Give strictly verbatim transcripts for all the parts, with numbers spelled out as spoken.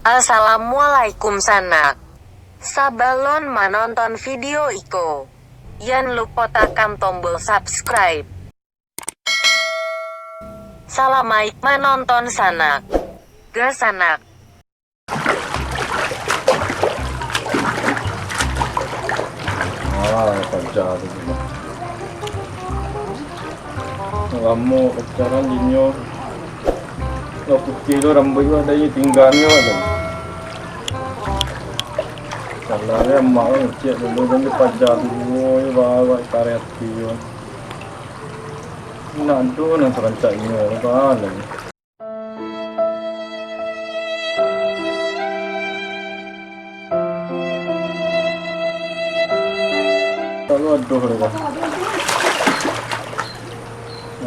Assalamualaikum sanak. Sabalun manonton video iko, jan lupo takan tombol subscribe. Salamaik manonton sanak. Ga sanak. Ah, paja tu. Lamo pacaran dinyo. Lah putiah tu rambuik tu, ado nan tingganyo tu. Salah lah amak tu, ciek dulu kan dipaja tu, oi, bawa kareh ati tu. Nak tu nan sarancak inyo tu, kan. Lalu aduh, dah.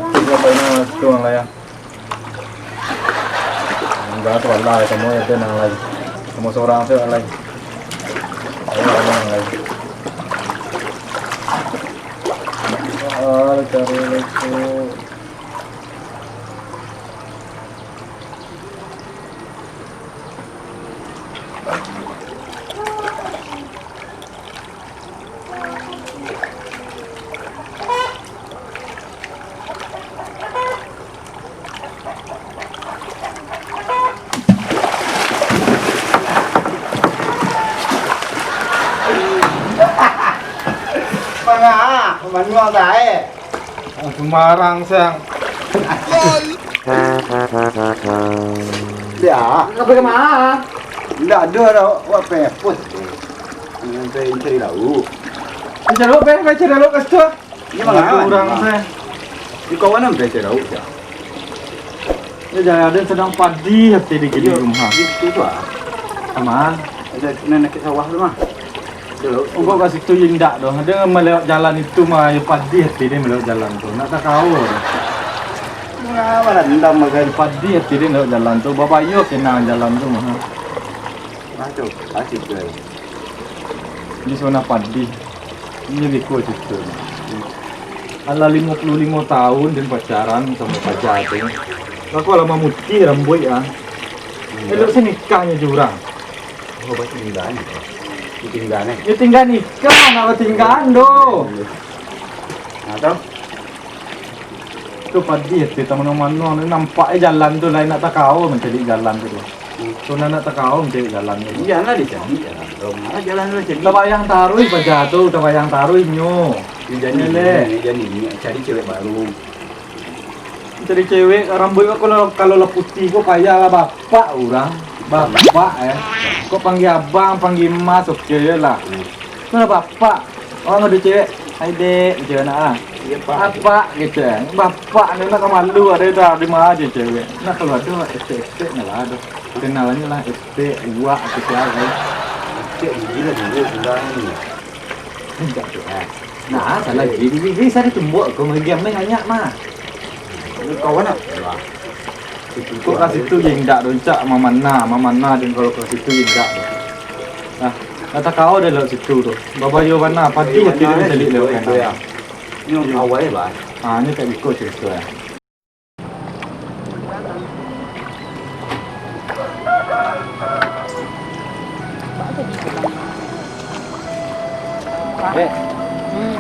Nanti siapa ini langsung lah ya. Enggak, tu lah, kamu ada nang lain. Kamu seorang tu nang lain. Ayo, ada nang lain. Ah, cari lucu. Manga, manuang tae. Ah, sumbarang siang. Ya. Kau pergi ma? Ndak ado, ado awak pepot. Sampai cari lauk. Cari lauk, pe, pe, cari lauk ka situ. Ini manga urang, pe. Di kawan sampai cari lauk, ya. Ya, jadi ado sadang padi hati di kini rumah. Di situ tu, ah. Aman. Ado nan dakek sawah tu mah. Ungkok ka situ indak doh. Ado malewat jalan itu mah, yo padi hati den malewat jalan tu. Nak takao doh. Manga barandam bagai. Padi hati den lewat jalan tu. Babayo kena jalan tu mah. Nah, tu, padi tu. Di zona padi. Inyo biko carito. Alah limo puluah limo taun den pacaran samo paja tu. Bako lah mamutiah rambuik ah. Elok se nikahnyo jo urang. Oh, batingga ni. Batingga ni. Yo tingga nikah, nak batingga ando. Nah, tu. Tu padi tu, taman mano ni nampak eh jalan tu, lain nak takao mancaliak jalan tu. Tu nak, nak takao mancaliak jalan tu. Iyo lah, dicaliak jalan tu. Manga jalan tu caliak. Tabayang taruih paja tu, tabayang taruih nyo. Jadi, jadi cewek baru. Cari cewek, rambuik ko kalau, kalau lah putiah ko payah lah bapak urang. Bapak, eh. Kok panggia abang, panggia mas, oke je lah. Hmm. Ko lah bapak. Urang ado cewek, "Hai, Dek," gitu nak lah. Iyo, Pak. "Apak," gitu. Bapak ni nak malu ado tu, di ma ajo cewek. Nak kalau ado, estek-estek nak lah ado. Kenalannyo lah, estek, uwak, atau sia kan. Estek gigi lah dulu, sudah ni. Indak tu, ah. Nah, salah gigi, gigi, gigi, saya ditumbuk, kau mah gigi ameh banyak mah. Kawan nak? Kok ka situ je indak doh, cak mamana, mamana den kalau ka situ je indak doh. Nah, nak takao den lewat situ tu. Babayo bana, padi hati den caliak lewat kanan. Nyo awal, Bang. Ah, nyo kak iko carito, eh. Dek, hmm,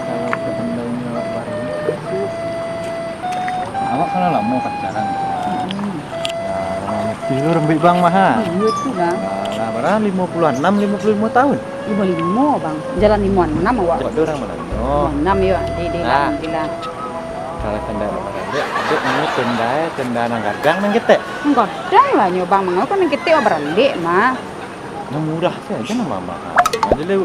kalau seandainya awak baru, awak kan lah lamo pacaran, kan? Hmm. Ya, rumah mukti tu rambuik bang mah, ha? Hmm, iyo tu lah. Lah, lah, bara? Limo puluah anam, limo puluah limo taun? Limo limo, bang. Jalan limo anam awak. Awak tu urang mano? Limo anam, yo, di, di, nah, di lah. Kalau tenda baralek, dek, nyo tenda, tenda nan gadang nan ketek? Nan gadang lah nyo, bang. Mangko nan ketek awak baralek mah. Nan murah sajo nan mama. Jadi le,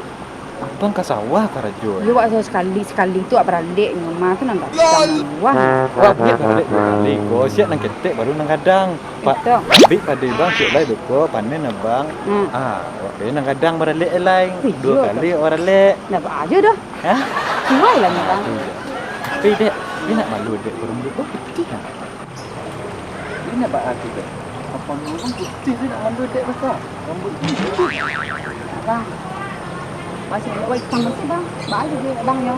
abang ka sawah karajo. Yo, awak sawah sakali, sakali tu awak baralek nyo mah, tu nan gadang nan murah. Wah, biak baralek duo kali ko, siap nan ketek baru nan gadang. Pak, itu. Ambiak padi bang, siap lai duko, panen abang. Hmm. Ah, awak pai nan gadang baralek lai. Iyo, duo kali awak baralek. Ndak baa juo doh. Hah? Suai lah nyo, bang. Tapi, dek, den ndak malu, dek, barumbu ko putiah, kan? Den ndak baa tu, dek. Apo urang putiah tu ndak malu, dek, baka. Rambuik putiah. Bang. Masih ada wai pang masih, bang. Baa juo, bang, yo.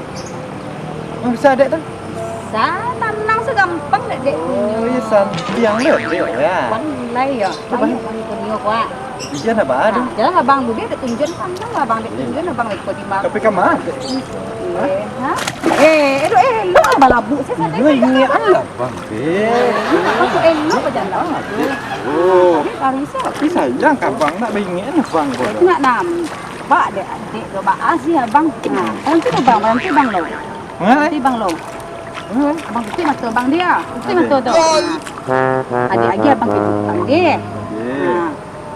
Emang bisa, dek, tu? Bisa, tanang se, Gampang dek, dek. Oh, iyo, santiang dek, dek, yo. Bang, mulai yo. Bang. Banyak bang punyo kuat. Ijan abang ado. Nah, jalan abang dulu, dek tunjuan abang, abang dek tunjuan abang leko di ma. Tapi ka ma, dek? Eh, ha? Eh, elok, eh, elok lah balabuk. Saya santai, iyo, santai, ingat santai. Lah, bang, dek. Abang tu elok bajalan. Ah, dek. Oh. Tapi baru iso. Tapi sayang ka abang, nak baingat lah, bang, ko. Nak nam. Bak dek, dek, lo bak asi abang. Nah, nanti lo bang, nanti bang lo. Hah? Nanti bang lo. Abang tutuik mato abang, dek. Tutuik mato tu. Nah. Adik lagi abang tutuik abang, dek. Nah.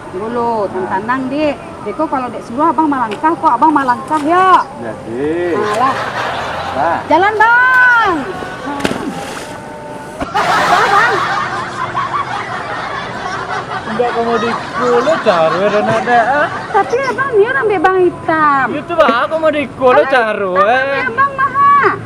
Dulu, tanang-tanang, dek. Dek ko, kalau dek suruah abang malangkah, ko abang malangkah, yo. Jadi. Nah, lah. Lah. Jalan, bang. Lah, bang. Indak ka mode iko lo caro e, Ronaldo, ah. Tapi abang nian ambek bang itam. Itu baa ka mode iko lo caro e. Abang maha.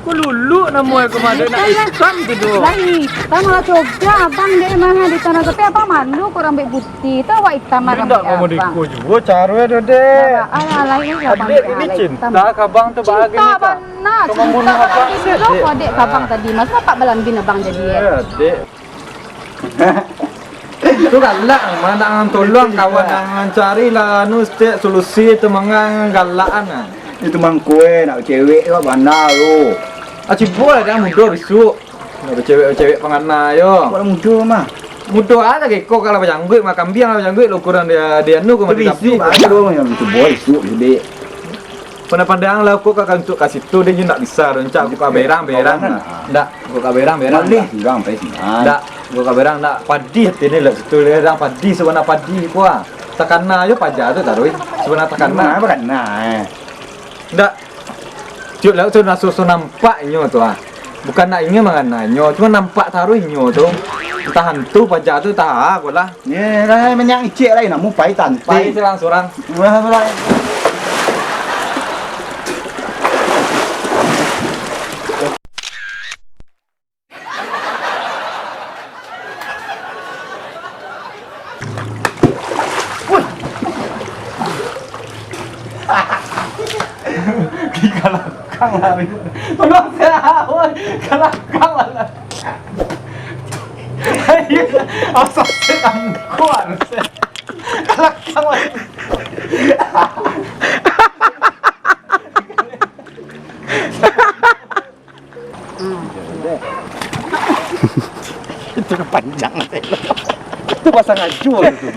Ko luluk namo e ko mah, nak itam tu doh. Lah itam lah coba abang dek mah di tanah, tapi abang malu ko rambut putih tu, awak itam lah rambut abang. Indak ka mode iko juo caro e, Dodek. Alah, alah, ini abang dek, ini cinta ka abang tu baa gini, Kak? Cinta bana, cinta ka abang tadi. Kau dek ka abang tadi, masa bapak balandin abang jadi e? Eh, dek. Tu galak, mah nak tolong kawan, nak mancari lah, anu, stek solusi tu, mangang galakan ah. Itu mangko e, nak cewek tu bana tu. Ah, cubo lah, jan mudo bisuak. Nak bacewek-bacewek pangana yo. Kok lah mudo mah? Mudo a lagi ko, kalau bajangguik mah, kambiang lah bajangguik, lo ukuran dia, dia anu ko mah. Tapi di bisuak ado yang cubo bisuak, Dek. Pandai-pandai ang lah, ko ka, ka untuak ka situ, dek, nyo ndak bisa, rancak ko ka berang, berang. Ndak, ko ka berang, berang. Malih ndak. Urang pai sinan. Ndak, ko ka berang, ndak. Padi hati ni lah situ, urang padi, sabana padi ko ah. Takana jo paja tu taruih, sabana takana. Cuma apa kana, eh? Ndak. Ciok lah tu, naso so nampak inyo tu ah. Bukan nak inyo mangana inyo, cuma nampak taruih inyo tu. Entah hantu paja tu, entah a ko lah. Ye, lah, manyak icik lai, namu pai tanti. Pai surang-surang. Surang-surang. Woi. Di kalakang lari. Tolong saya, woi. Kalakang lari. Ayo, asal saya angkuan. Kalakang lari. Itu panjang. Itu pasang ajo itu.